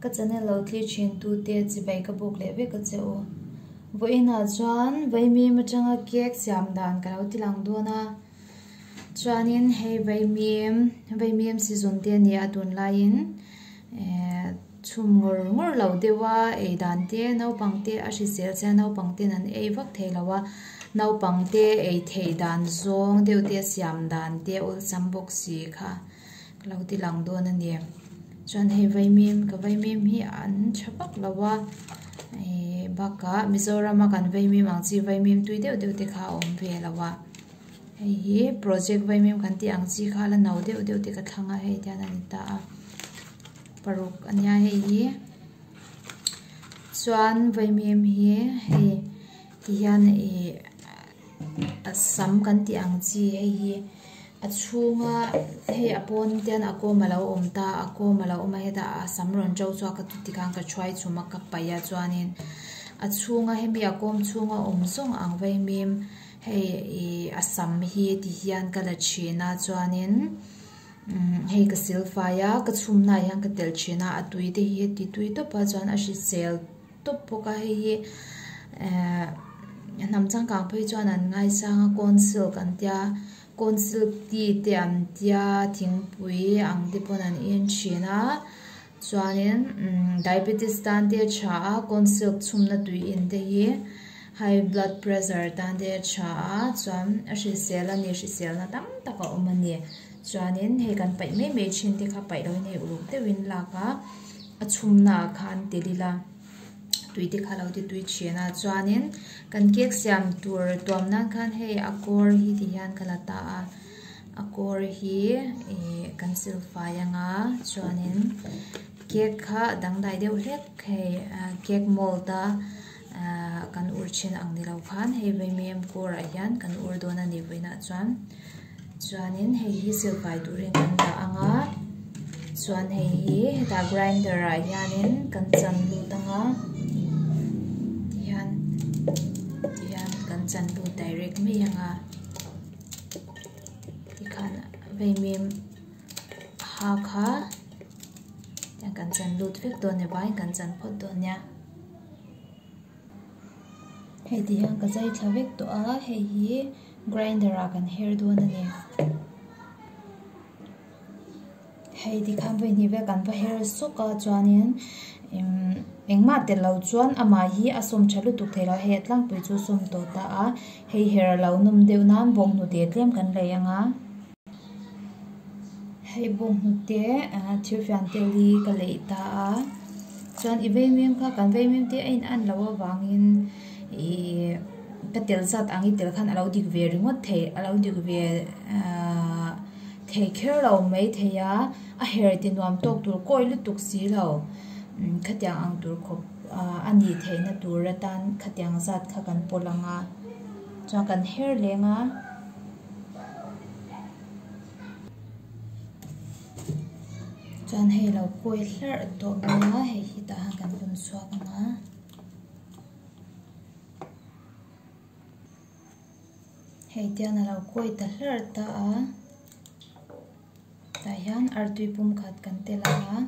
Ka channel lo thlir thin tute chibai ka buk leh vek a che u. Vawiinah chuan vaimim atanga cake siam dan ka lo ti lang dawn a. Chuanin hei vaimim vaimim season te a ni a tunlaiin ehh chhum ngawr ngawr lo deuh a ei dan te naupang te a hrisel chian naupang ten an ei vak thei lo a naupang te ei theih dan zawng deuh te siam dan te awlsam bawk si kha ka lo ti lang dawn a ni chuan hei vaimim ka vaimim hi an tha vak lo a ihh bakah Mizoram a kan vaimim ang chi vaimim tui deuh deuh te kha a awm ve lo a hei hi project vaimim kan tih ang chi kha la no deuh deuh te ka thlang a hei tian a ni ta a paruk a nia hei hi chuan vaimim hi hei ti hian ih a sam kan tih ang chi hei hi a chhunga hei a pawn te hian a kawm alo awm ta a kawm alo awm a hetah a sam rawn to chhuak a chuti khan ka thuai chhum a ka paih a chuanin a chhunga hemi a kawm chhunga awm zawng ang vaimim hei ih a sam hi ti hian ka la thin a chuanin umm hei ka silfai a ka chhumna ah hian ka telh thin a a tui te hi ti tui tawp a chuan a hrisel tawp bawk a hei hi ehh hnam changkang phei chuan an ngaisang a corn silk an tia corn silk tea te an tia thingpui ang te pawn an en thin a chuanin umm diabetes tan te a tha a corn silk chhumna tui in te hi high blood pressure tan te a tha a chuan a hrisel a ni hriselna tam tak a awm a ni chuanin hei kan paih mai mai thin te kha paih loin hei uluk deuhin lak a. A chhumna ah khan tel ila tui te kha lo ti tui thin a chuanin kan cake siam tur tuam nan khan hei a kawr hi ti hian ka la ta a a kawr hi ih kan sil fai anga chuanin cake kha dangdai deuh hlek hei cake mold a ahh kan ur thin ang ni lo khan hei vaimim kawr ah hian kan ur dawn a ni vawiinah chuan. Chuanin hei hi silfai turin kan dah ang a chuan hei hi hetah grinder ah hianin kan chan lut ang a tihian tihian kan chan lut direct mai ang a tikhan vaimim ha kha tihian kan chan lut vek dawn a ni vaiin kan chan phawt dawn nia. Hei ti hian ka zai thla vek tawh a hei hi grinder ah kan her dawn a ni hei tikhan vawi hnih vel kan va her sawk a chuanin imm engmah tel lo chuan amah hi a sawm tha lutuk thei lo hei a tlangpui chu a sawm tawh ta a hei her a lo nawm deuh nan bawnghnute tlem kan lei ang a hei bawnghnute ah thil fian tel hi ka leih ta a chuan i vaimim kha kan vaimim te a in an loh avangin ihh ka tel zat ang i tel khan alo dik ve ringawt thei alo dik ve ahh thei kher lo maithei a a her ti nuam tawk tur kawi lutuk si lo khatiang ang tur khawp ah a nih theihna tur atan khatiang zat kha kan pawlh ang a chuan kan her leng a. Chuan hei lo kawi hlarh tawh mai a hei hi tah hian kan rawn chhuak ang a. Hei tian a lo kawi ta hlarh ta a tah hian artui pum khat kan tel ang a.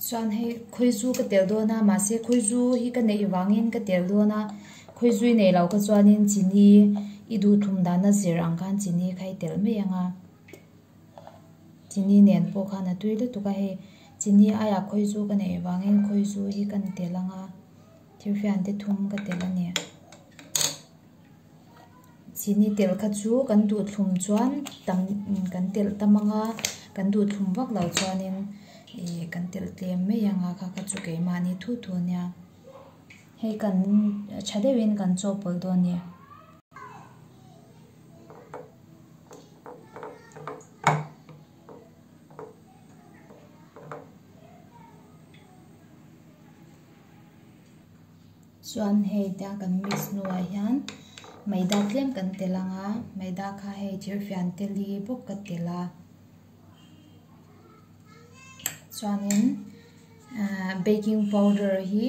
Chuan hei khawizu ka tel dawn a mahse khawizu hi ka neih vangin ka tel dawn a khawizui nei lo kha chuanin chini i duhthlum dana zir ang khan chini kha i tel mai ang a chini nen pawh khan a tui lutuk a hei chini aiah khawizu ka neih vangin khawizu hi kan tel ang a thil fian te thum ka tel a ni. Chini tel kha chu kan duh thlum chuan tam kan telh tam ang a kan duh thlum vak loh chuanin ih kan telh tlem mai ang a kha kha chu keimahni thu thu a nia hei kan tha deuhin kan chaw pawlh dawn a ni. Chuan hei tia kan mix hnuah hian maida tlem kan tel ang a maida kha hei thir fian teli bawk ka tel a chuanin ahh baking powder hi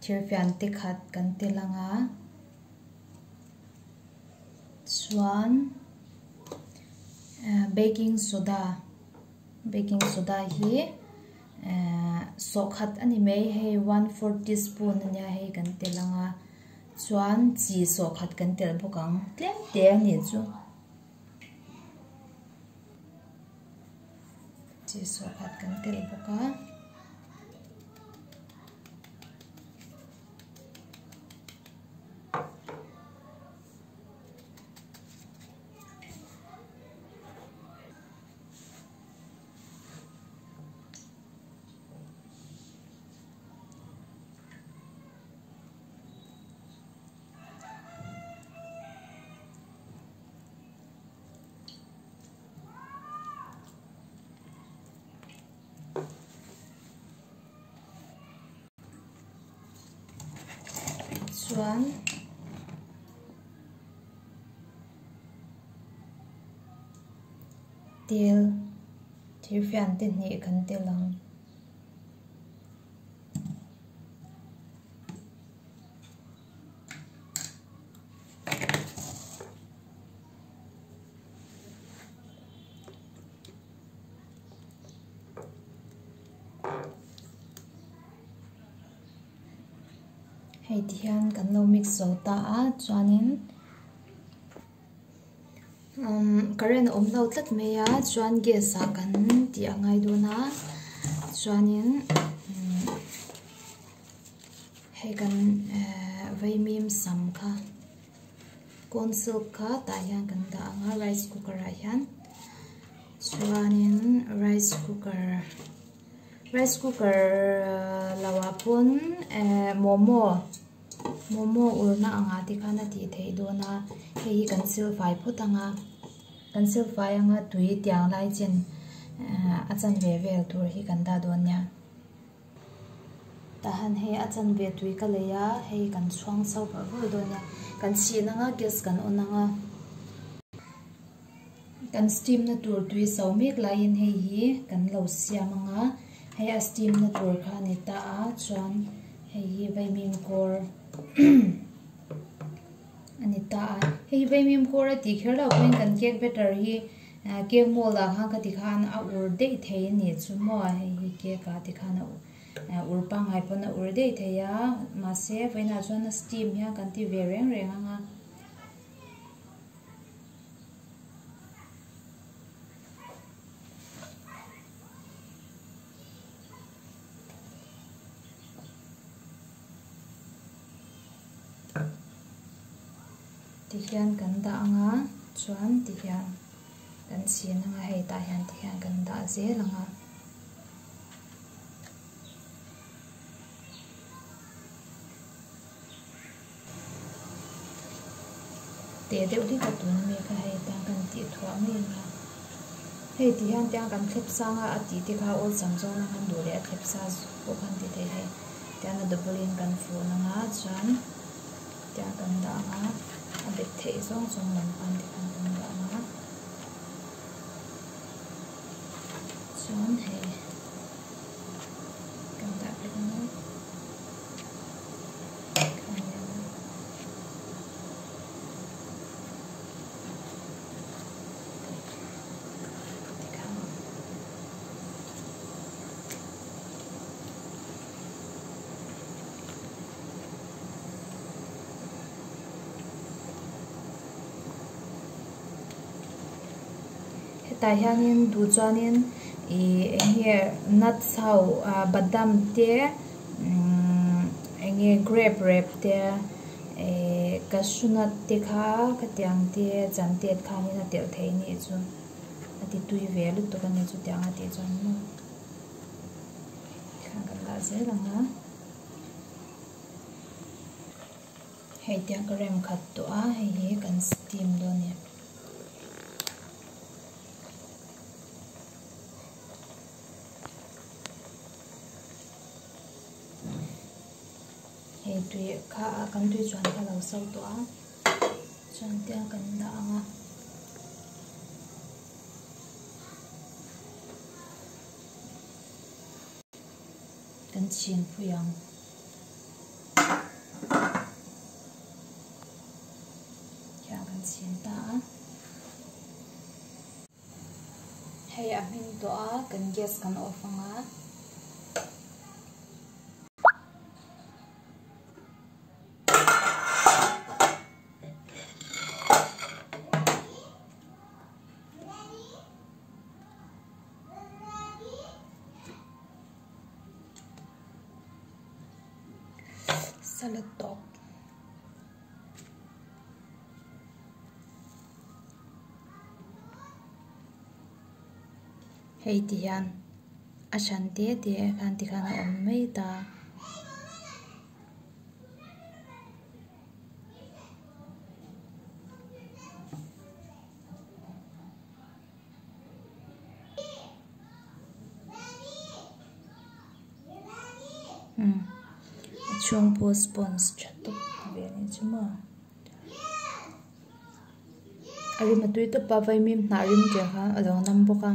thir fian te khat kan tel ang a. Chuan baking soda baking soda hi sawhkhat a ni mai hei one four teaspoon a nia hei kan telh ang a chuan chi sawhkhat kan telh bawk ang tlem te a nih chu chi sawhkhat kan telh bawk a. Chuan tel thirfian te hnih kan tel ang. Hei ti hian kan lo mix zo ta a chuanin umm current a awm lo tlat mai a chuan gas ah kan tih a ngai dawn a chuanin hei kan ehh vaimim sam kha. Corn silk kha tah hian kan dah ang a rice cooker ah hian chuanin rice cooker rice cooker lo ah pawn eh momo momo urna angah te khan a tih theih dawn a hei hi kan sil fai phawt ang a kan sil fai anga tui tiang lai chen eh a chanve vel tur hi kan dah dawn nia. Tahan hei a chanve tui ka lei a, hei kan chhuang chho vawrh vawrh dawn a, kan chhin anga gas kan on anga kan steam na tur tui so mek laiin hei hi kan lo siam anga hei a steam na tur kha a ni ta a chuan hei hi vaimim kawr a ni ta a, hei hi vaimim kawr a tih kher loh pawhin kan cake batter hi. Cake mold ah khan ka ti khan a ur daih thei a nih chu maw hei hi cake ah ti khan a ur pangngai pawn a ur daih thei a mahse vawiinah chuan a steam hian kan ti ve reng reng ang a. Tihian kan dah ang a chuan tihian kan chhin ang a hei tah hian tihian kan dah zel ang a. Teh deuh hlek a tun ami kha hei tan kan tih thuah mai ang a hei tihian tiang kan thlep sang a a tih te kha awlsam zawng a kan duh leh a thlep sa pawh khan ti thei hei tiang a double in kan fun ang a chuan. Tiang kan dah ang a, a bet theih zawng zawng lam pan te khan kan dah ang a. Chuan hei kan dah vek ang a. Khan leh ang a. Tikhan. Hetah hianin duh chuanin ih eng nge nuts ho ah badam te umm eng nge grape rep te eh cashew nut te kha khatiang te chantet khanin a telh theih a nih chu a ti tui ve lutuk a ni chutiang a tih chuan maw tikhan kan dah zel ang a. Hei tiang ka rem khat tawh a hei hi kan steam dawn a ni. Hei tui kha kan tui chuan kha lo so tawh a chuan tiang kan dah ang a. Kan chhin phui ang. Khian kan chhin ta a. Hei a hming tawh a kan gas kan off ang a. Salad tawp. Hei ti hian a hran te te khan tikhan a awm mai ta. Umm a chhung pawh sponge tha tawp ve a nih chu maw a rim a tui tawp a vaimim hnah rim tel khan a lo nam bawk a.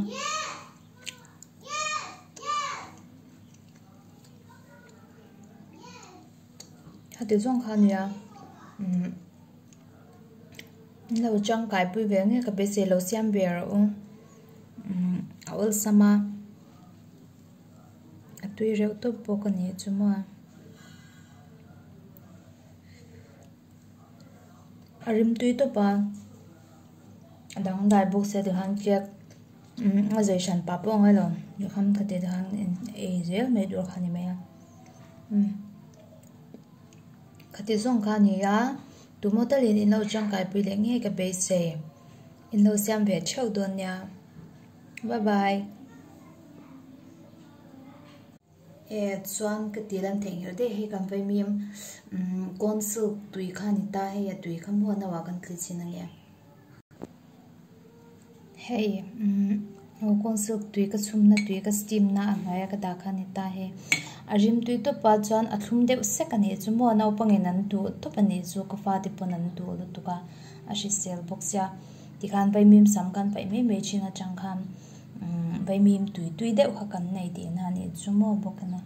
Heti zawng kha a nia umm an lo tangkai pui ve nge ka beisei lo siam ve rawh u umm a awlsam a a tui reuh tawp bawk a nih chu maw a rim tui tawp a a dangdai bawk sia tikhan cake umm a zei hran pah pawh a ngai lo tikhan khati tikhan ei zel mai tur kha a ni mai a umm khati zawng kha a ni a tumaw talin in lo tangkai pui leh ngei ka beisei in lo siam ve theuh dawn nia bye bye. E chuan ka tih lan theihnghilh daih hei kan vaimim umm corn silk tui kha a ni ta hei a tui kha maw a no ah kan tli chin ange hei umm aw corn silk tui ka chhum na tui ka steam na a hnuai a ka dah kha a ni ta hei a rim tui tawp a chuan a thlum deuh sek a nih chu maw naupangin an duh tawp a nih chu ka fate pawn an duh lutuk a a hrisel bawk sia tikhan vaimim sam kan paih mai mai thin atang khan. Umm vaimim tui tui deuh kha kan nei tihna a nih chu maw bawk a ni.